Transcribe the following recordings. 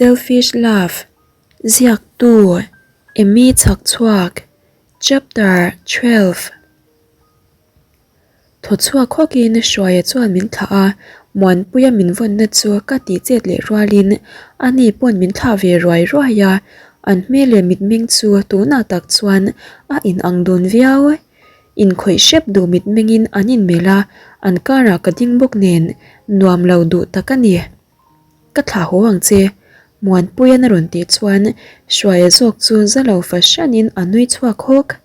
Selfish Love, Ziaktu, Emmy Chhakchhuak, Chapter 12. Thaw chhuak hawkin Hruaia chuan min thlah a, Muanpuia min vawnna chu ka tih chet leh rualin ani pawn min thlah ve ruai ruai a, an hmel leh mitmeng chu tunah tak chuan a inang dun viau. Inkhawih hrep duh mitmengin an inmelh a, an karah ka ding bawk nen nuam lo duh tak a ni. Ka thlah haw ang che, Muanpuia'n a rawn tih chuan Hruaia zawk chu za lo fahranin a nui chhuak hawk.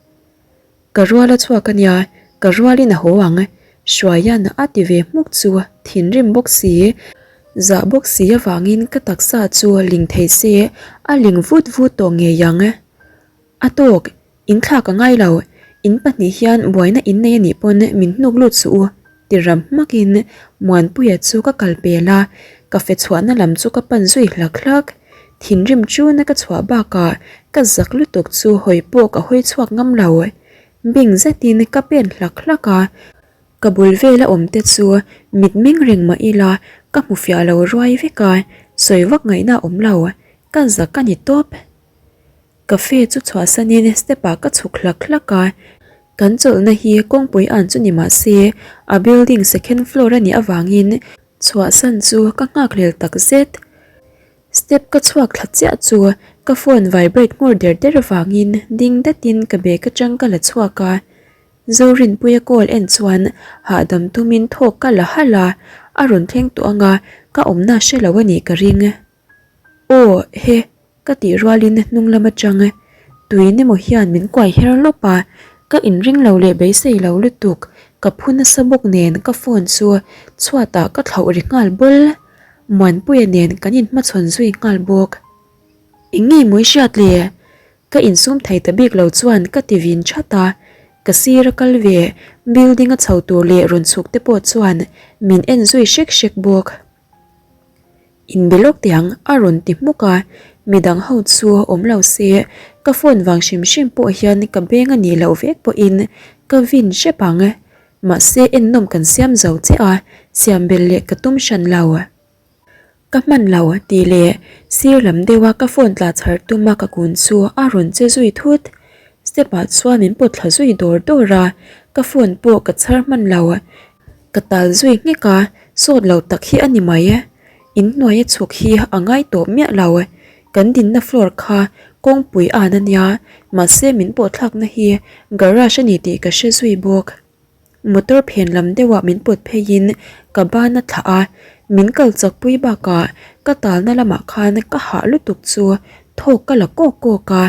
Ka rual a chhuak a nia, ka rualin a haw ang, Hruaia'n a ti ve hmuk chu thinrim bawk si, zah bawk si avangin ka taksa chu ling thei se a ling vut vut tawh ngei ang. A tawk, In thlak a ngai lo, in pahnih hian buaina in nei a nih pawn min hnuk lut suh u, ti ram hmakin Muanpuia chu ka kal pel a, ka fe chhuahna lam chu ka pan zui hlak hlak. Thinrim chuna ka chhuah bakah ka zak lutuk chu hawi pawh ka hawi chhuak ngam lo. Bing zetin ka pen hlak hlak a, ka bul vela awm te chu mitmeng reng mah ila ka hmu fiah lo ruai vek a, sawi vak ngaihna a awm lo, ka zak a ni tawp. Cafe chu chhuahsanin step ah ka chhuk hlak hlak a, kan chawlhna hi kawngpui an chu ni mah se a building second floor a nih avangin chhuahsan chu ka nghakhlel tak zet. Step ka chhuak thla chiah chu ka phone vibrate nghawr der der avangin ding datin ka bag atang ka la chhuak a, Zorinpuia call en chuan hahdam tumin thawk ka la halh a, a rawn thleng tawh anga ka awmna hre lo a nih ka ring. Aw he. Ka tih rualin hnung lam atang tuin emaw hian min kuai her lawp a, ka inring lo leh beisei lo lutuk, ka phu nasa bawk nen ka phone chu chhuatah ka thlauh ri nghal bawl. Muanpuia nen kan inhmachhawn zui nghal bawk. Eng nge mawi hriat le? Ka insum thei ta bik lo chuan ka ti vin that a, ka sir a kal ve building a chho tur leh rawn chhuk te pawh chuan min en zui hrek hrek bawk. Inbe lawk teh ang a rawn ti hmuk a, midang ho chu awm lo se ka phone vang hrim hrim pawh hian ka beng a nih loh vek pawhin ka vin hrep ang. Mahse ennawm kan siam zo che a, siam belh leh ka tum hran lo. Ka hman lo tih leh sir lam deuha ka phone tla chhar tuma ka kun chu a rawn che zui thut. Step ah chuan min pawt thla zui dawr dawr a, ka phone pawh ka chhar hman lo. Ka tal zui nghek a, sawt lo tak hi a ni mai. In hnuaia chhuk hi a ngai tawh miah lo. Kan dinna floor kha kawngpui an a nia, mahse min pawh thlakna hi garage a ni tih ka hre zui bawk. Motor phen lam deuhah min pawt pheiin ka ban a thlah a, min kal chakpui bakah ka talna lamah khan ka hah lutuk chu thawk ka la kawk kawk a.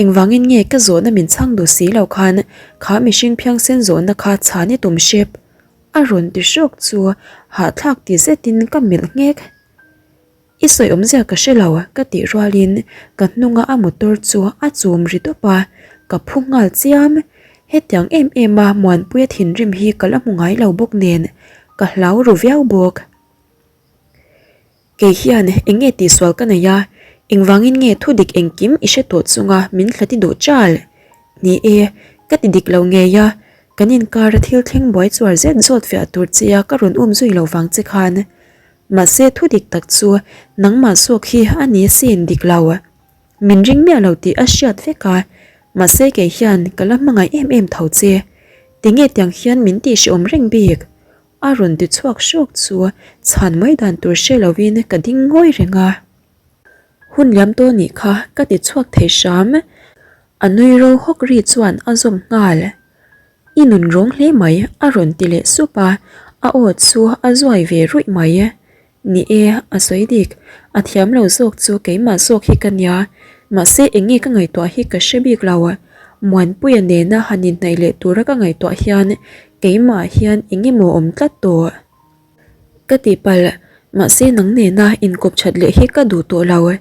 Engvangin nge ka zawhna min chhang duh si lo khan kha mihring phiangsen zawhna kha chhan i tum hrep? A rawn ti hrawk chu hahthlak ti zetin ka melh nghek. I sawi awmzia ka hre lo ka tih rualin ka hnunga a motor chu a chum ri dawp a, ka phu nghal chiam. Hetiang em em a Muanpuia thinrim hi ka la hmu ngai lo bawk nen ka hlau ru viau bawk. Kei hian eng nge tihsual ka nei a, engvangin nge thu dik engkim i hre tawh chunga min hla ti duh chal? Ni e, ka ti dik lo ngei a, kan inkara thil thleng buai chuar zet zawt fiah tur che a ka rawn um zui lo vang che khan. Mahse thu dik tak chu nangmah zawk hi a ni sin dik lo. Min ring miah lo tih a hriat vek a, mahse kei hian ka la hmangaih em em tho che. Tinge tiang hian min tihhrehawm reng bik? A rawn ti chhuak hrawk chu chhan mai dan tur hre lovin ka ding ngawi reng a. Hun liam tawh nih kha ka ti chhuak thei hram. A nui ro hawk ri chuan a zawm nghal. I nun rawng hle mai a rawn ti leh sup a, a aw chu a zuai ve ruih mai. Ni e, a sawi dik. A thiam lo zawk chu keimah zawk hi ka nia. Mahse eng nge ka ngaihtuah hi ka hre bik lo. Muanpuia nena han inhnaih leh tura ka ngaihtuah hian keimah hian eng emaw awm tlat tawh. Ka tihpalh, mahse nang nena inkawp that leh hi ka duh tawh lo.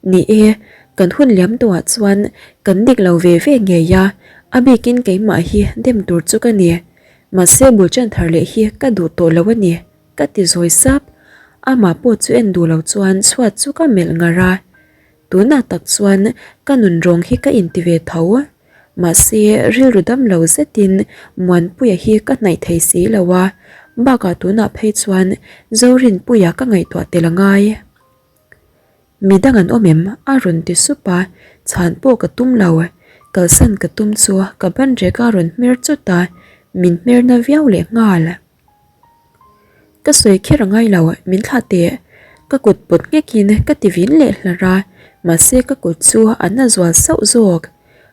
Ni e, kan hun liam tawhah chuan kan dik lo ve ve ngei a, a bikin keimah hi dem tur chu ka ni. Mahse bul ṭan thar leh hi ka duh tawh lo a ni. Ka ti zawi sap, amah pawh chu en duh lo chuan chhuat chu ka melh ngar a, tunah tak chuan ka nun rawng hi ka inti ve tho. Mahse rilru dam lo zetin Muanpuia hi ka hnaih thei si lo a, bakah tunah phei chuan Zorinpuia ka ngaihtuah tel a ngai. Midang an awm em? a rawn ti sup a, chhan pawh ka tum lo. Kalsan ka tum chu ka ban rek a rawn hmer chawt a, min hmer na viau leh nghal. Ka sawi kher a ngai lo, min thlah teh. Ka kut pawt nghekin ka ti vin leh hlar a, mahse ka kut chu a na zual sauh zawk.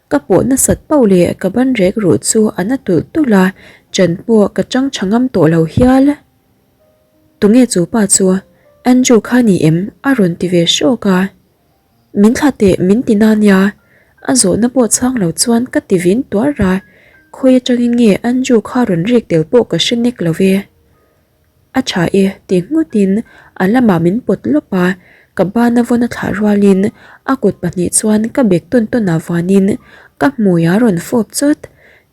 Ka pawh nasat pauh leh ka ban rek ruh chu a na tulh tulh a, chan pawh ka chang tha ngam tawh lo hial. Tunge chu pa chu? Andrew kha ni em? a rawn ti ve hrawk a. Min thlah teh min ti na nia. A zawhna pawh chhang lo chuan ka ti vin tuar a, khawi atangin nge Andrew kha rawn rik tel pawh ka hre nek lo ve. A tha e ti nghutin a lamah min pawt lawp a, ka bana vawn a thlah rualin a kut pahnih chuan ka bek tawn tawn ah vanin ka hmui a rawn fawp chawt.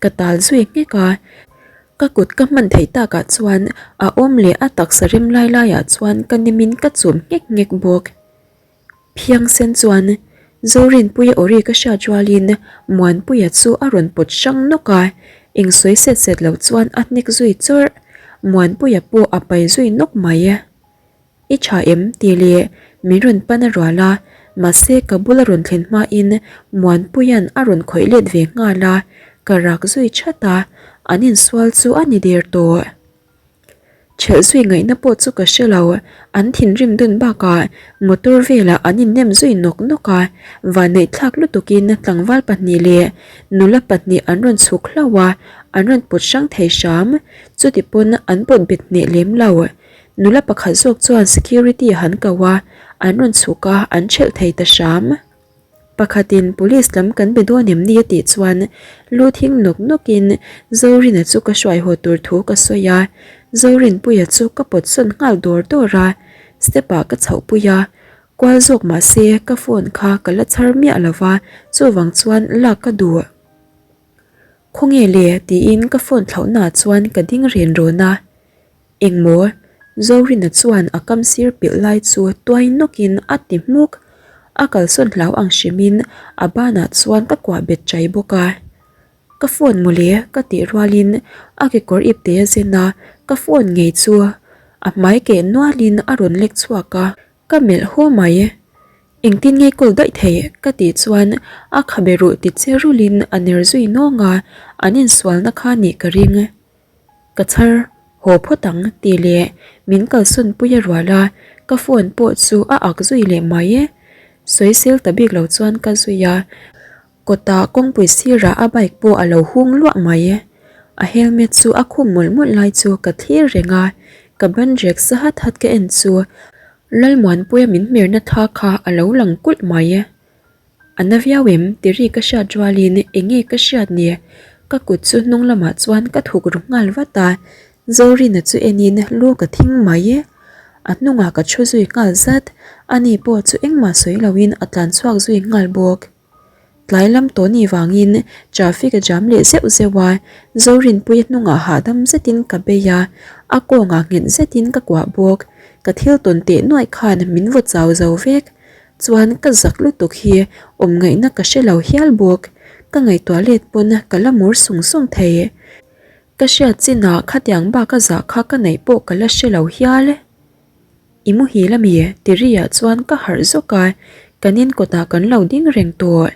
Ka tal zui nghek a, Ka kut ka hman theih takah chuan a awm leh a taksa rem lai laiah chuan ka nimin ka chum nghek nghek bawk. Phiangsen chuan Zorinpuia aw ri ka hriat rualin Muanpuia chu a rawn pawt hrang nawk a, eng sawi set set lo chuan a hnek zui chawrh. Muanpuia pawh a pai zui nawk mai. I tha em? tih leh min rawn pan a rual a, mahse ka bula rawn thlen hmain Muanpuia'n a rawn khawih let ve nghal a, ka rak zui that a, an insual chu a ni der tawh. Ṭhelh zui ngaihna pawh chu ka hre lo, an thinrim dun bakah motor velah an innem zui nawk nawk a, vanneihthlak lutukin tlangval pahnih leh nula pahnih an rawn chhuk hlauh a, an rawn pawt hrang thei hram, chuti pawn an pawt bet hneh lem lo. Nula pakhat zawk chuan security han ko a, an rawn chhuk a, an ṭhelh thei ta hram. Pakhatin police lam kan be dawn em ni a tih chuan lu thing nawk nawkin Zorina chu ka hruai haw tur thu ka sawi a, Zorinpuia chu ka pawt sawn nghal dawr dawr a, step ah ka chhoh pui a, kual zawk mah se ka phone kha ka la chhar miah lo va, chuvang chuan lak ka duh. Khawnge le tiin ka phone thlauhnaah chuan ka ding ren rawn a. Engmaw? Zorina chuan a kam sir pilh lai chu tuai nawkin a ti hmuk. A kalsawn hlau ang hrimin a banah chuan ka kuah bet chai bawk a. Ka phone mawle ka tih rualin a kekawr ipte a zen a, ka phone ngei chu a hmai keh nualin a rawn lek chhuak a, ka melh haw mai. Engtin nge kawl daih theih? ka tih chuan a khabe ruh ti che rulin a ner zui nawng a, an insualna kha nih ka ring. Ka chhar haw phawt ang tih leh min kalsawn pui a rual a, ka phone pawh chu a ak zui leh mai e. Sawisel ta bik lo chuan ka zui a, kawtah kawngpui sirah a bike pawh a lo hung luah mai e. A helmet chu a khum mawlh mawlh lai chu ka thlir reng a, ka ban rek sa hat hat ka en chu Lalmuanpuia min hmerna thla kha a lo lang kulh mai e. A na viau em? ti ri ka hriat rualin eng nge ka hriat ni? Ka kut chu hnung lamah chuan ka thuk ru nghal vat a, Zorina chu enin lu ka thing mai. A hnungah ka thu zui nghal zat, ani pawh chu engmah sawi loin a tlan chhuak zui nghal bawk. Tlai lam tawh ni vangin traffic a jam leh zeuh zeuh a, Zorinpuia hnungah hahdam zetin ka bei a, a kawngah nghet zetin ka kuah bawk. Ka thil tawn teh nuaih khan min vaw chau zo vek. Chuan ka zak lutuk hi awm ngaihna ka hre lo hial bawk. Ka ngaihtuah let pawn ka la mur sung sung thei. Ka hriat chinah khatiang bak a zah kha ka neih pawh ka la hre lo hial. I muhil ami? ti riah chuan ka harh zawk a, kan in kawtah kan lo ding reng tawh.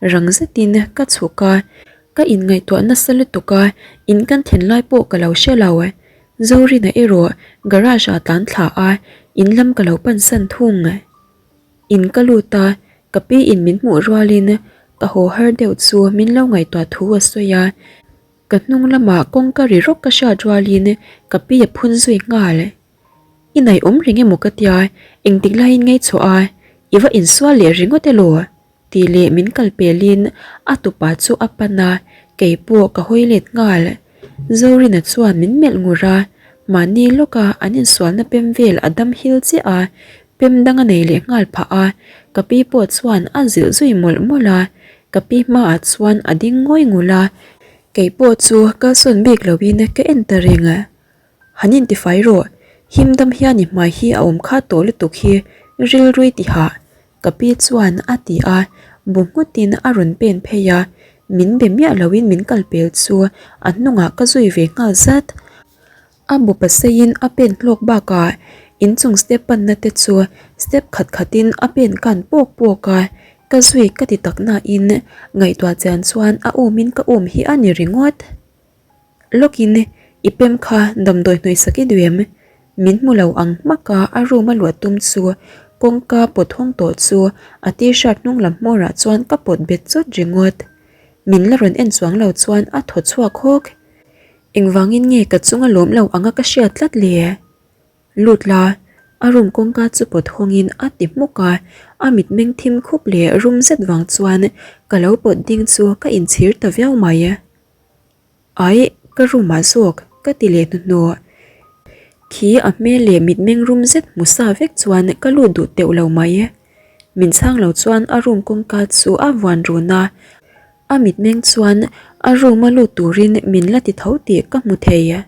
Rang zetin ka chhuk a, ka inngaihtuah nasa lutuk a, in kan then lai pawh ka lo hre lo. Zorina erawh garage ah tlan thla a, in lam ka lo pansan thung. In ka lut a, ka pi in min hmuh rualin ka haw har deuh chu min lo ngaihtuah thu a sawi a, ka hnung lamah kawngka ri rawk ka hriat rualin ka pi a phun zui nghal. I naih awm reng emaw ka tia, engtik laiin ngaihchhuah a, i va insual leh ringawt elaw? Tih leh min kal pelin a tupa chu a pan a, kei pawh ka hawi let nghal. Zorina chuan min melh ngur a, mahni lawka an insualna pem vel a dam hil chiah a, pem dang a nei leh nghal phah a, ka pi pawh chuan a zilh zui mawlh mawlh a, ka pi hmaah chuan a ding ngawi ngul a, kei pawh chu kalsawn bik loin ka en ta reng. Han intifai rawh, him dam hian i hmai hi a awm kha tawh lutuk hi rilrui tihah Ka pi chuan a ti a, bu nghutin a rawn pen phei a, min be miah loin min kal pel chu a hnungah ka zui ve nghal zat. A bu paseiin a pen hlawk bakah Inchung step panna te chu step khat khatin a pen kan pawk pawk a, ka zui ka ti tak nain ngaihtuah chian chuan a awmin ka awm hi a ni ringawt. Lawkin i pem kha damdawi hnawihsak i duh em? Min hmu lo ang hmak a a room a luah tum chu kawngka pawt hawng tawh chu a t-shirt hnung lam hmawrah chuan ka pawt bet chawt ringawt. Min la rawn en chuang lo chuan a thaw chhuak hawk. Engvangin nge ka chunga lawm lo anga ka hriat tlat le? Lut la, a room kawngka chu pawt hawngin a ti hmuk a, a mitmeng thim khup leh rum zet vang chuan ka lo pawt ding chu ka inchhir ta viau mai. Aih, ka room ah zawk, ka ti leh hnuhnawh. Khi a hmel leh mitmeng rum zet hmu sa vek chuan ka lut duh teuh lo mai. Min chhang lo chuan a room kawngka chu a vuan run a, a mitmeng chuan a room a lut turin min la ti tho tih ka hmu thei.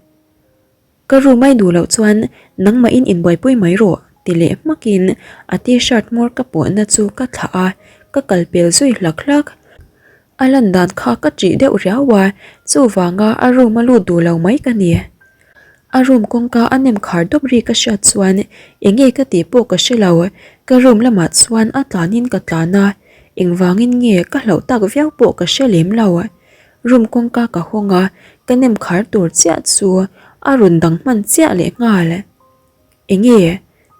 Ka room ai duh loh chuan nangmahin inbuaipui mai rawh ti leh hmakin a t-shirt hmawr ka pawhna chu ka thlah a, ka kal pel zui hlak hlak. A lan dan kha ka ṭih deuh riau a, chuvanga a room a lut duh lo mai ka ni. A room kawngka a nem khar dawp ri ka hriat chuan enge ka tih pawh ka hre lo, ka room lamah chuan a tlanin ka tlan a, engvangin nge ka hlauh tak viau pawh ka hre lem lo. Room kawngka ka hawng a, ka nem khar tur chiah chu a rawn dang hman chiah leh nghal. Enge?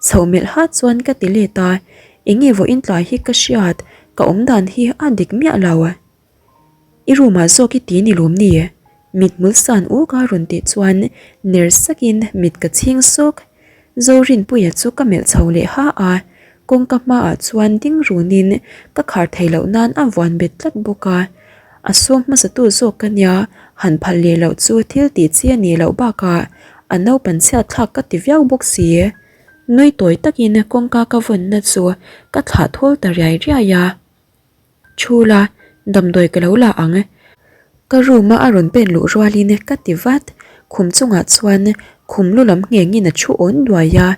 Chhoh melh hat chuan ka ti let a, enge vawiin tlai hi ka hriat, ka awm dan hi a dik miah lo. I room ah zawk i ti ni lawm ni? Mithmul san uk a rawn tih chuan ner sakin mit ka chhing sawk. Zorinpuia chu ka melh chho leh ha a, kawngka hmaah chuan ding runin ka khar thei loh nan a vuan bet tlat bawk a. A sawm hmasatu zawk ka nia, han phal leh loh chu thil tih chi a nih loh bakah a naupan chhiat thlak ka ti viau bawk si. Nui tawi takin kawngka ka vawnna chu ka thlah thawl ta riai riai a. Thu la, damdawi ka lo la ang. Ka room a a rawn pen luh rualin ka ti vat. Khum chungah chuan khum lu lam nghengin a thu awn duai a.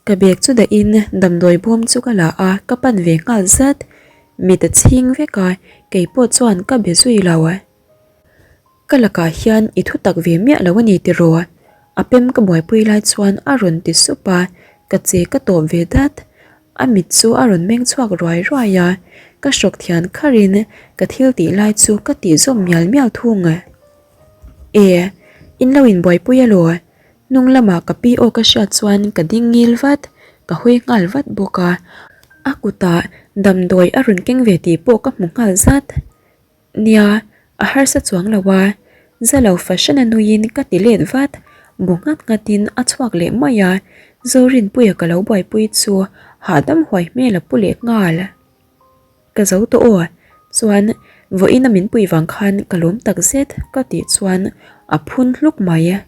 Ka bag chu dahin damdawi bawm chu ka la a, ka pan ve nghal zat. Mit a chhing vek a, keipawh chuan ka be zui lo. Ka lakah hian i thu tak ve miah lo a ni tiraw? A pem ka buaipui lai chuan a rawn ti sup a, ka che ka tawp ve dat. A mit chu a rawn meng chhuak ruai ruai a, ka hrawk thian kharin ka thil tih lai chu ka tih zawm mial mial thung. E, in lo inbuaipui alaw? Hnung lamah ka pi aw ka hriat chuan ka ding ngil vat, ka hawi nghal vat bawk a. A kutah damdawi a rawn keng ve tih pawh ka hmu nghal zat. Nia, a harsa chuang lo a, za lo fashion a nuiin ka ti let vat, bu nghat nghatin a chhuak leh mai a, Zorinpuia ka lo buaipui chu hahdam huai hmel a pu leh nghal. Ka zo tawh aw, chuan vawiin a min pui vang khan ka lawm tak zet ka tih chuan a phun hluk mai.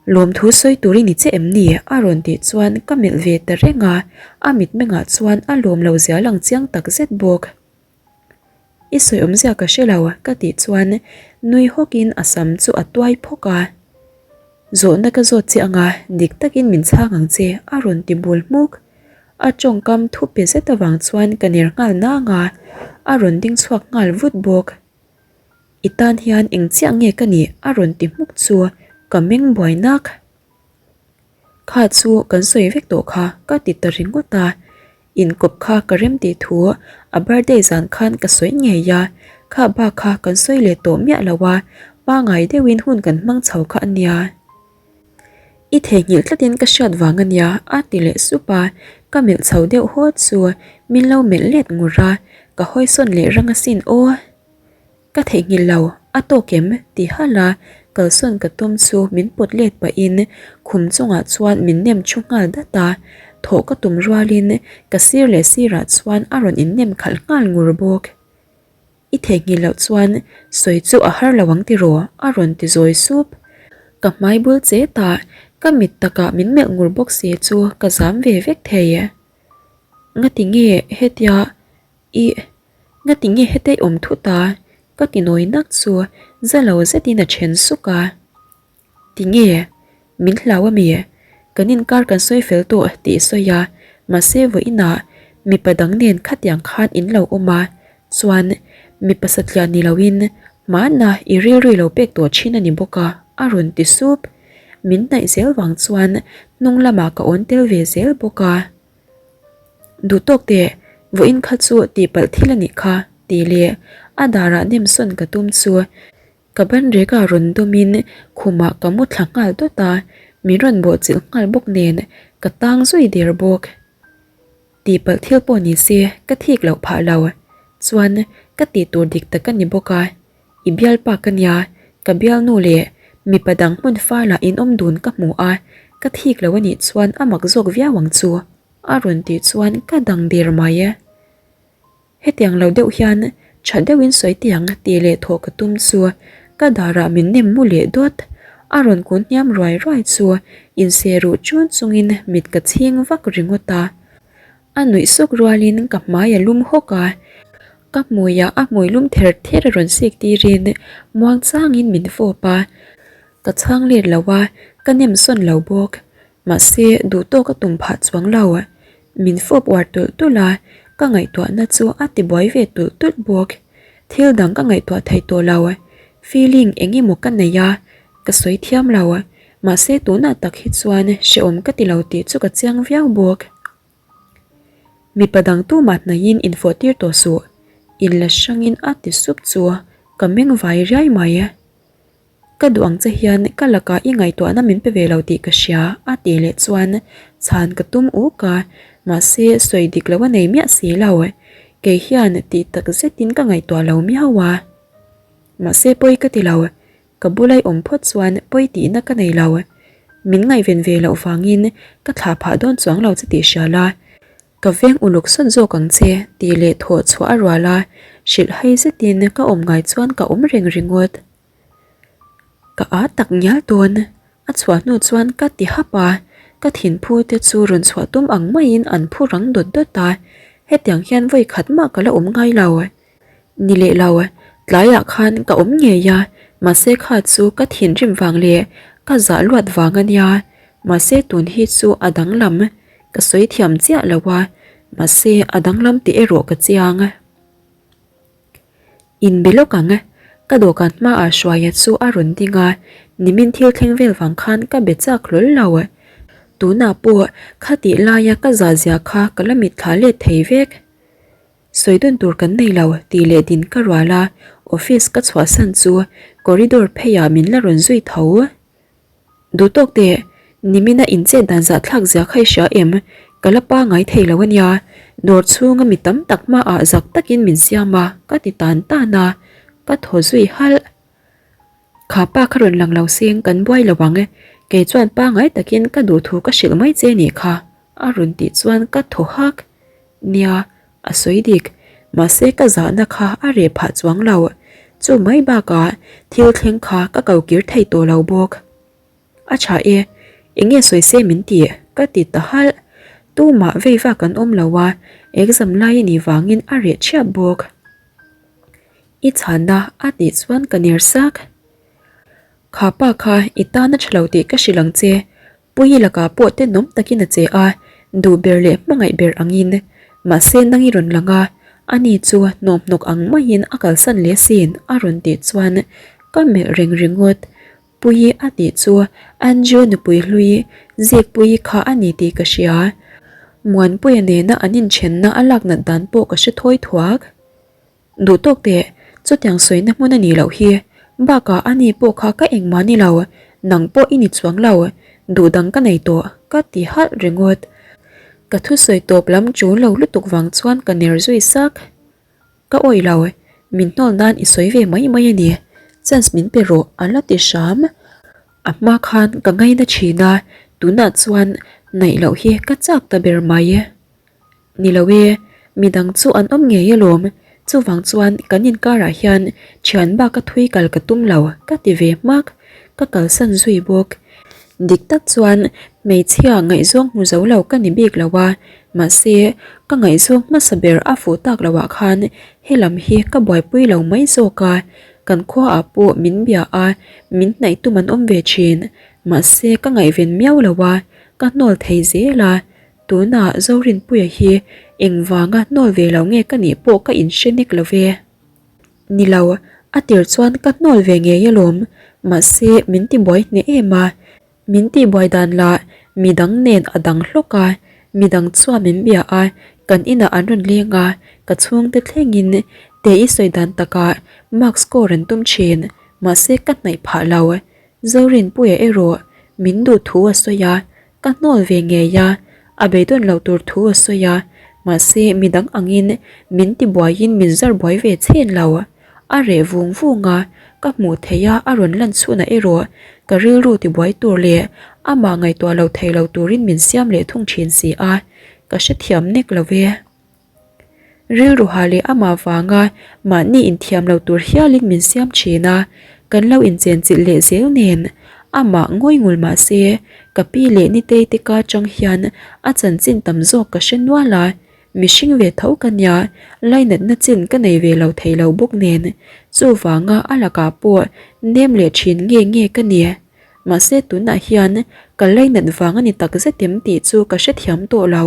Lawmthu sawi tur i ni che em ni? a rawn tih chuan ka melh ve ta reng a, a mitmengah chuan a lawm lo zia lang chiang tak zet bawk. I sawi awmzia ka hre lo ka tih chuan nui hawkin a sam chu a tuai phawk a. Zawhna ka zawt che anga dik takin min chhang ang che a rawn ti bul hmuk. A tawngkam thu pe zet avang chuan ka ner nghal nang a, a rawn ding chhuak nghal vut bawk. I tan hian eng chiah nge ka nih a rawn ti hmuk chu ka meng buai nak. Kha chu kan sawi vek tawh kha ka ti ta ringawt a, Inkawp kha ka rem tih thu a birthday zan khan ka sawi ngei a, kha bak kha kan sawi leh tawh miah lo a, pangai deuhin hun kan hmang chho kha a nia. I theihnghilh tlatin ka hriat vang a nia a ti leh sup a, ka melh chho deuh haw chu min lo melh let ngur a, ka hawisawn leh rang asin aw. Ka theihnghilh lo, a tawk em? ti halh a, kalsawn ka tum chu min pawt let pahin khum chungah chuan min nem thu nghal dat a, thawh ka tum rualin ka sir leh sirah chuan a rawn innem khalh nghal ngur bawk. I theihnghilh loh chuan sawi chu a har lo ang tiraw? a rawn ti zawi sup. Ka hmai bul che tah ka mit takah min melh ngur bawk si chu ka zam ve vek thei. Ngati nge hetia Ih, ngati nge hetei awm thut a? Ka ti nawi nak chu za lo zetin a then suk a. Ti nge? Min hlau a mi? Kan inkar kan sawi fel tawh tih sawi a, mahse vawiinah mipa dang nen khatiang khan in lo awm a, chuan mipa satliah ni loin hmana i rilru i lo pek tawh thin a ni bawk a, a rawn ti sup. Min hnaih zel vang chuan hnung lamah ka awn tel ve zel bawk a. Duh tawk teh, vawiin kha chu tihpalh thil a nih kha tih leh a darah nem sawn ka tum chu ka ban rek ah rawn dawmin khumah ka mu thla nghal dawt a, min rawn bawhchilh nghal bawk nen ka tang zui der bawk. Tihpalh thil pawh ni se ka thik loh phah lo, chuan ka tih tur dik tak a ni bawk a. I bialpa ka nia, ka bialnu leh mipa dang hmun fala inawm dun ka hmu a, ka thik lo a nih chuan a mak zawk viau ang chu, a rawn tih chuan ka dang der mai e. Hetiang lo deuh hian tha deuhin sawi tiang tih leh thawh ka tum chu ka darah min nem mu leh dawt, a rawn kun hniam ruai ruai chu inseh ruh chun chungin mit ka chhing vak ringawt a. A nuih suk rualin ka hmai a lum hawk a, ka hmuiah a hmui lum ther ther a rawn sik tirin muang changin min fawp a, ka chhang let lo a, ka nem sawn lo bawk. Mahse duhtawk a tum phah chuang lo. Min fawp uar tulh tulh a, ka ngaihtuahna chu a tibuai ve tulh tulh bawk. Thil dang ka ngaihtuah thei tawh lo. Feeling eng emaw ka nei a, ka sawi thiam lo. Mahse tunah tak hi chuan hrehawm ka ti lo tih chu ka chiang viau bawk. Mipa dang tumah hnaihin infawh tir tawh suh, inla hrangin a ti sup chu ka meng vai riai mai. Ka duh ang che hian ka lakah i ngaihtuahna min pe ve lo tih ka hria a tih leh chuan chhan ka tum uk a, mahse sawi dik lo a nei miah si lo. Kei hian tih tak zetin ka ngaihtuah lo miau a. Mahse pawi ka ti lo, Ka bulai awm phawt chuan pawi tihna ka nei lo. Min ngaihven ve loh vangin ka thlah phah dawn chuang lo che tih hria la, ka veng uluk sawt zawk ang che tih leh thawh chhuah a rual a, hrilh hai zetin ka awm ngai chuan ka awm reng ringawt. Ka â tak ngial dawn, a chhuah hnu chuan ka ti hap a, ka thinphu te chu rawn chhuah tum ang maiin an phu rang dawt dawt a, hetiang hian vawi khat mah ka la awm ngai lo. Ni leh lo, tlaiah khan ka awm ngei a, mahse kha chu ka thinrim vang leh ka zah luat vang a nia, mahse tun hi chu a danglam, ka sawi thiam chiah lo a, mahse a danglam tih erawh ka chiang. Inbe lawk ang, ka dawhkan hmaah Hruaia chu a rawn ding a, nimin thil thleng vel vang khan ka be chak hlawl lo. Tunah pawh khatih laia ka zah zia kha ka la mitthla let thei vek. Sawi dun tur kan nei lo tih leh din ka rual a, office ka chhuahsan chu corridor pheiah min la rawn zui tho. Duh tawk teh, nimina inchet dan zahthlak zia kha i hria em? Ka la pangai thei lo a nia, dawr chhunga mi tam tak hmaah zak takin min siam a, ka ti tan tan a, ka thaw zui halh. Kha pa kha rawn lang lo seng kan buai lo ang, kei chuan pangai takin ka duh thu ka hrilh mai che nih kha, a rawn tih chuan ka thaw hak. Nia, a sawi dik. Mahse ka zahna kha a reh phah chuang lo. Chu mai bakah thil thleng kha ka ko kir thei tawh lo bawk. A tha e, eng nge sawi se min ti? Ka ti ta halh. Tumah vei vak an awm lo a, exam lai a nih vangin a reh thiap bawk. I chhanna a tih chuan ka ner sak. Kha pa kha i tan a tha lo tih ka hrilh ang che. Puii lakah pawh tenawm takin a che a, duh ber leh hmangaih ber angin. Mahse nang i rawn lang a, ani chu hnawmhnawk ang maiin a kalsan leh sin a rawn tih chuan ka melh reng ringawt. Puii a tih chu Andrew nupui hlui Zikpuii kha a ni tih ka hria. Muanpuia nena an inthenna a lak nat dan pawh ka hre thawi thuak. Duh tawk teh, chutiang sawina hmun a nih loh hi. Bakah ani pawh kha ka engmah ni lo, nang pawh i ni chuang lo, duh dang ka nei tawh, ka ti halh ringawt. Ka thusawi tawp lam ṭul lo lutuk vang chuan ka ner zui sak. Ka awih lo, min hnawl nan i sawi ve mai mai a ni, chance min pe rawh a la ti hram. A hma khan ka ngaina ṭhin a, tunah chuan naih loh hi ka chak ta ber mai. Ni lo e, midang chu an awm ngei alawm, chuvang chuan kan inkarah hian thian bak a thui kal ka tum lo ka ti ve hmak, ka kalsan zui bawk. Dik tak chuan hmeichhia ngaihzawng hmu zo lo ka ni bik lo a, mahse ka ngaihzawng hmasa ber a fuh tak loh ah khan helam hi ka buaipui lo mai zawk a, kan khuaah pawh min bia a, min hnaih tum an awm ve thin, mahse ka ngaihven miau lo a, ka hnawl thei zel a. Tunah Zorinpuia hi engvanga hnawl ve lo nge ka nih pawh ka inhre nek lo ve. Ni lo, a tir chuan ka hnawl ve ngei alawm, mahse min tibuai hneh em a. Min tihbuai dan lah midang nen a dang hlawk a, midang chuan min bia a, kan inah an rawn leng a, ka chhungte thlengin te i sawi dan takah mark score an tum thin, mahse ka hnaih phah lo. Zorinpuia erawh min duh thu a sawi a, ka hnawl ve ngei a, a beidawn loh tur thu a sawi a, mahse midang angin min tibuaiin min zar buai ve chhen lo. A reh vung vung a, ka hmuh theih a a rawn lan chhunah erawh ka rilru tibuai tur leh amah ngaihtuah lo thei lo turin min siam leh thung thin si a, ka hrethiam nek lo ve. Rilru ha leh amah vanga mahni inthiam lo tur hialin min siam thin a, kan lo inchenchilh leh zel nen amah ngawi ngul mah se ka pi leh nitei te ka chang hian a chanchin tam zawk ka hre nual a, mihring ve tho ka nia lainatna chin ka nei ve lo thei lo bawk nen chuvanga a lakah pawh nem leh thin nge nge ka ni. Mahse tunah hian ka lainat vang a ni takzet em tih chu ka hrethiam tawh lo.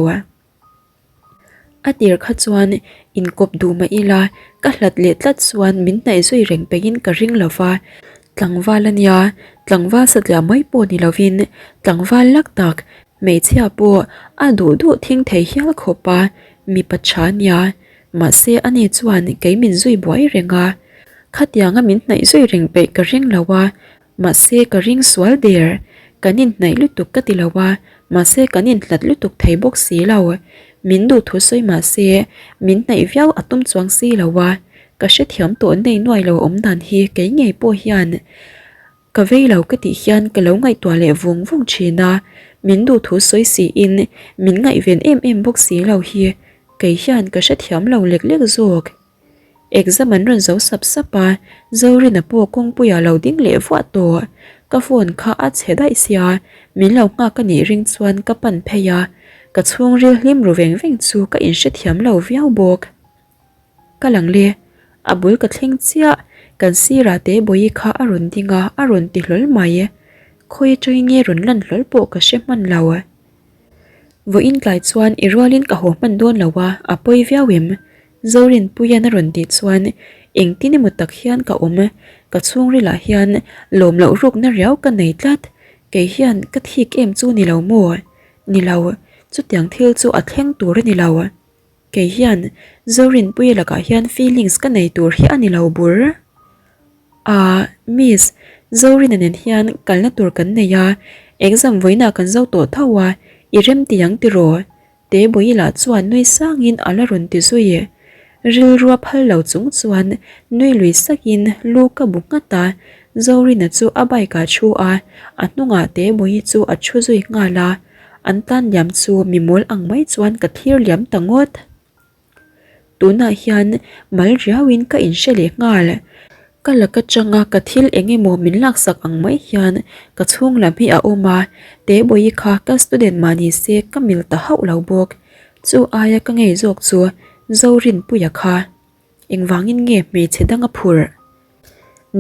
A tir kha chuan inkawp duh mah ila ka hlat leh tlat chuan min hnaih zui reng peihin ka ring lo va, tlangval a nia, tlangval satliah mai pawh ni lovin tlangval lak tak hmeichhia pawh a duh duh thing thei hial khawp a, mipa tha a nia, mahse ani chuan kei min zui buai reng a, khatianga min hnaih zui reng peih ka ring lo a, Mahse ka ring sual der, kan inhnaih lutuk ka ti lo a, mahse kan inhlat lutuk thei bawk si lo. Min duh thu sawi mahse min hnaih viau a tum chuang si lo a, ka hrethiam tawh nei nuai lo awm dan hi kei ngei pawh hian ka vei lo ka tih hian ka lo ngaihtuah leh vung vung thin a, min duh thu sawi siin min ngaihven em em bawk si lo hi kei hian ka hrethiam lo lek lek zawk. Exam an rawn zo sap sap a, Zorina pawh kawngpuiah lo ding leh vuah tawh. Ka phone kha a chhe daih sia, min lo nghak a nih ring chuan ka pan phei a, ka chhungril hlim ru veng veng chu ka inhrethiam lo viau bawk. Ka lang le, a bul ka thleng chiah, kan sirah te Bawihi kha a rawn ding a, a rawn ti hlawl mai. Khawi atangin nge rawn lan hlawl pawh ka hre hman lo. Vawiin tlai chuan i rualin ka haw hman dawn lo a, a pawi viau em? Zorinpuia'n a rawn tih chuan engtin emaw tak hian ka awm, ka chhungrilah hian lawm loh rukna riau ka nei tlat, kei hian ka thik em chu ni lo maw? Ni lo, chutiang thil chu a thleng tur a ni lo. Kei hian Zorinpuia lakah hian feelings ka nei tur hi a ni lo bur. Ahh, Miss, Zorina nen hian kalna tur kan nei a, exam vawiinah kan zo tawh tho a, i rem ti ang tiraw? Tebawi lah chuan nui sangin a la rawn ti zui. Rilrua phal lo chung chuan nui lui sakin lu ka bu nghat a, Zorina chu a bike ah thu a, a hnungah Tebawi chu a thu zui nghal a, an tan liam chu mi mawl ang mai chuan ka thlir liam ta ngawt. Tunah hian mal riauin ka inhre leh nghal. Ka lak atanga ka thil eng emaw min laksak ang mai hian ka chhung lam hi a awm a, Tebawi kha ka student mah ni se ka mil ta hauh lo bawk. Chu aia ka ngei zawk chu Zorinpuia kha. Engvangin nge hmeichhe danga phurh?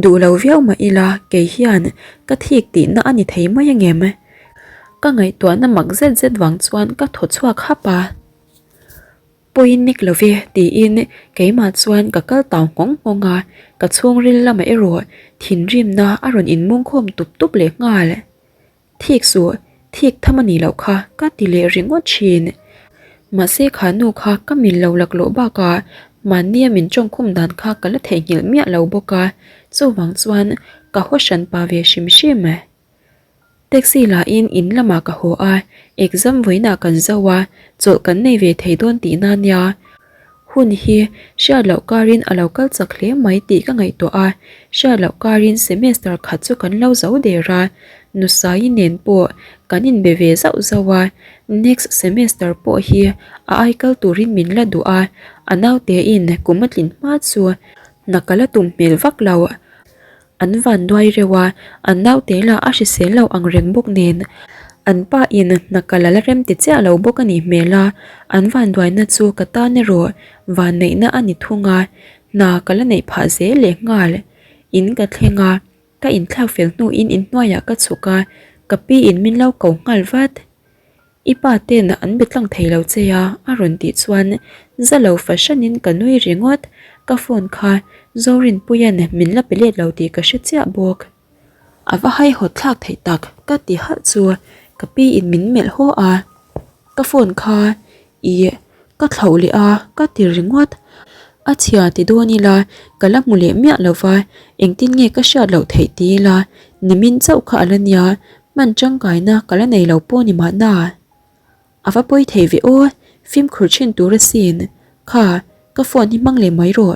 Duh lo viau mah ila kei hian ka thik tihna a ni thei mai angem? Ka ngaihtuahna mak zet zet vang chuan ka thaw chhuak hap a. Pawiin nek lo ve tiin keimah chuan ka kal tau nghawng nghawng a, ka chhungril lamah erawh thinrimna a rawn inmungkhawm tup tup leh nghal. Thik suh, thik tham a nih loh kha ka ti leh ringawt thin. Mahse kha nu kha ka min lo laklawh bakah mahnia min tawngkhum dan kha ka la theihnghilh miah lo bawk a, chuvang chuan ka haw hran pa ve hrim hrim. Taxi lahin in lamah ka haw a, exam vawiinah kan zo a, chawlh kan nei ve thei dawn tihna nia. Hun hi hriat loh karin a lo kal chak hle mai tih ka ngaihtuah a, hriat loh karin semester khat chu kan lo zo der a, Nusaii nen pawh kan inbe ve zauh zauh a, next semester pawh hi a ai kal turin min la duh a, a nautein kum a tlin hma chu hna ka la tum hmel vak lo. An van duai reuh a, an naute lah a hrisel lo ang reng bawk nen. An pa in hna kal a la rem ti chiah lo bawk a nih hmel a, an van duaina chu ka tan erawh vanneihna a ni thung a, hna ka la neih phah zel leh nghal. In ka thleng a, ka inthlak fel hnuin inhnuaiah ka chhuk a, ka pi in min lo ko nghal vat. I pa ten an be tlang thei lo che a, a rawn tih chuan za lo fahranin ka nui ringawt, ka phone kha Zorinpuia'n min la pe let lo tih ka hre chiah bawk. A va haihawt thlak theih tak ka ti halh chu ka pi in min melh haw a, ka phone kha ih ka thlauh leh a ka ti ringawt. A chhia ti dawn ila ka la hmu leh miah lo va, engtin nge ka hriat loh theih ti ila nimin chauh kha a la nia, hman tangkaina ka la nei lo pawh ni mahna. A va pawi thei ve aw, fimkhur thin tur asin. Kha, ka phone hi hmang leh mai rawh.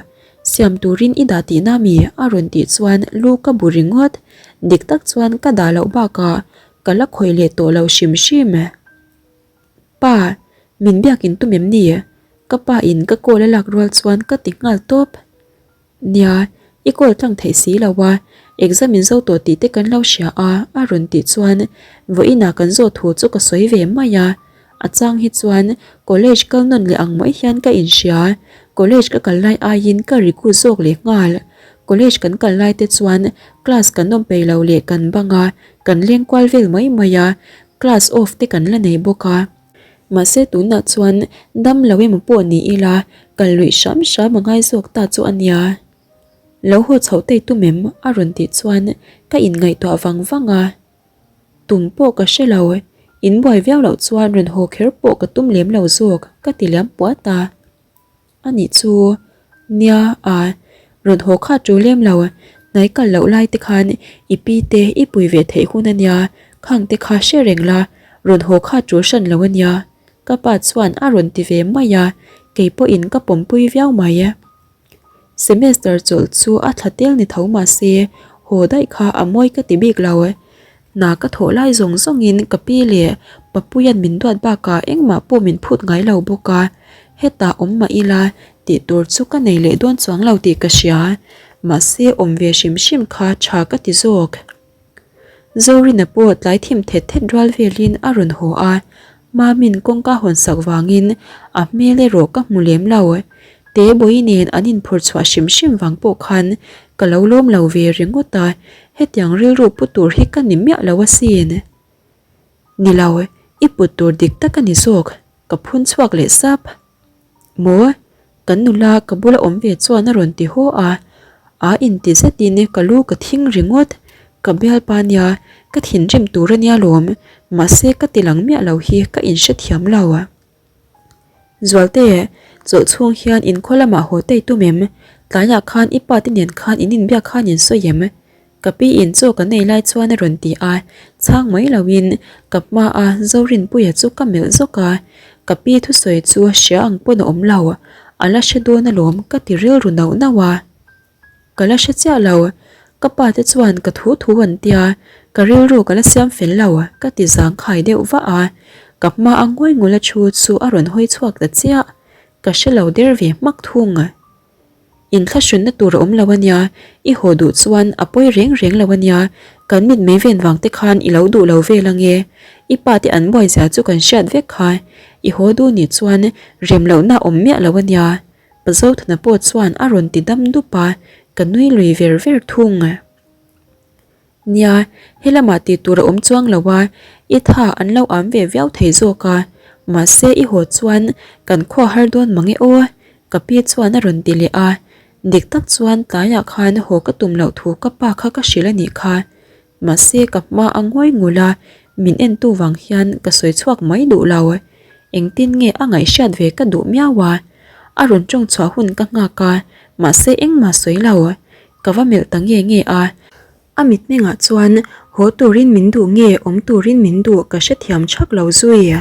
Siam turin i dah tihna mi? a rawn tih chuan lu ka bu ringawt. Dik tak chuan ka dah loh bakah ka la khawih leh tawh lo hrim hrim. Pa, min biak in tum em ni? Ka pa in ka call a lak rual chuan ka ti nghal tawp. Nia, i call tlang theih si lo a, exam in zo tawh tih te kan lo hria a, a rawn tih chuan vawiinah kan zawh thu chu ka sawi ve mai a. A chang hi chuan college kal nawn leh ang mai hian ka inhria, college ka kal lai aiin ka regu zawk leh nghal. College kan kal lai te chuan class kan awm peih lo leh kan bang a, kan leng kual vel mai mai a, class off te kan la nei bawk a. Mahse tunah chuan dam lo emaw pawh ni ila kal luih hram hram a ngai zawk ta chu a nia. Lo haw chhoh tei tum em? a rawn tih chuan ka inngaihtuah vang vang a. Tum pawh ka hre lo, inbuai viau loh chuan rawn haw kher pawh ka tum lem lo zawk ka ti liam puat a. A nih chu, nia a, rawn haw kha ṭu lem lo, hnai kal loh lai te khan i pi te i pui ve theih hun a nia, khang te kha hre reng la, rawn haw kha ṭul hran lo a nia, ka pa chuan a rawn ti ve mai a, kei pawhin ka pawmpui viau mai. Semester chawlh chu a thla tel ni tho mah se, haw daih kha a mawi ka ti bik lo. Hna ka thawh lai zawng zawngin ka pi leh Papuia'n min duat bakah engmah pawh min phut ngai lo bawk a, hetah awm mah ila tih tur chu ka nei leh dawn chuang lo tih ka hria, mahse awm ve hrim hrim kha tha ka ti zawk. Zorina pawh tlai thim thet thet rual velin a rawn haw a, Mamin kawngka hawn sak vangin a hmel erawh ka hmu lem lo. Tebawi nen an inphur chhuah hrim hrim vang pawh khan ka lo lawm lo ve ringawt a, hetiang rilru pu tur hi ka ni miah lo asin. Ni lo, i put tur dik tak a ni zawk, ka phun chhuak leh sap. Maw? Kan nula ka bula awm ve chuan a rawn ti haw a, a inti zetin ka lu ka thing ringawt. Ka bialpa nia, ka thinrim tur a nia lawm, mahse ka ti lang miah lo hi ka inhrethiam lo. Zualte, chawlh chhung hian inkhaw lamah haw tei tum em? Tlaiah khan i pa te nen khan in inbiak khan in sawi em? Ka pi in chaw kan ei lai chuan a rawn ti a, chhang mai loin ka hma a Zorinpuia chu ka melh zawk a, ka pi thusawi chu hria ang pawn a awm lo, a la hre dawn alawm ka ti rilru nauh nauh a. Ka la hre chiah lo, ka pa te chuan ka thu thu an tia, ka rilru ka la siam fel lo ka ti zangkhai deuh vah a, ka hma a ngawi ngula thu chu a rawn hawi chhuak ta chiah, ka hre lo der ve hmak thung. Inthlahrunna tur a awm lo a nia, i haw duh chuan a pawi reng reng lo a nia, kan mit mei ven vang te khan i lo duh lo vel ange, i pa te an buai zia chu kan hriat vek kha, i haw duh nih chuan rem lohna a awm miah lo a nia, Pa Zothana pawh chuan a rawn ti dam dup a, ka nui lui ver ver thung. Nia, helamah tih tur a awm chuang lo a, i tha an lo am ve viau thei zawk a, mahse i haw chuan kan khua har dawn mang e aw, ka pi chuan a rawn ti leh a, dik tak chuan tlaiah khan haw ka tum loh thu ka pa kha ka hrilh a nih kha, mahse ka hma a ngawi ngul a, min entu vang hian ka sawi chhuak mai duh lo, engtin nge a ngaihhriat ve ka duh miau a, a rawn tawng chhuah hun ka nghak a, mahse engmah sawi lo. Ka va melh ta nge nge a, a mitmengah chuan haw turin min duh nge awm turin min duh ka hrethiam thak lo zui.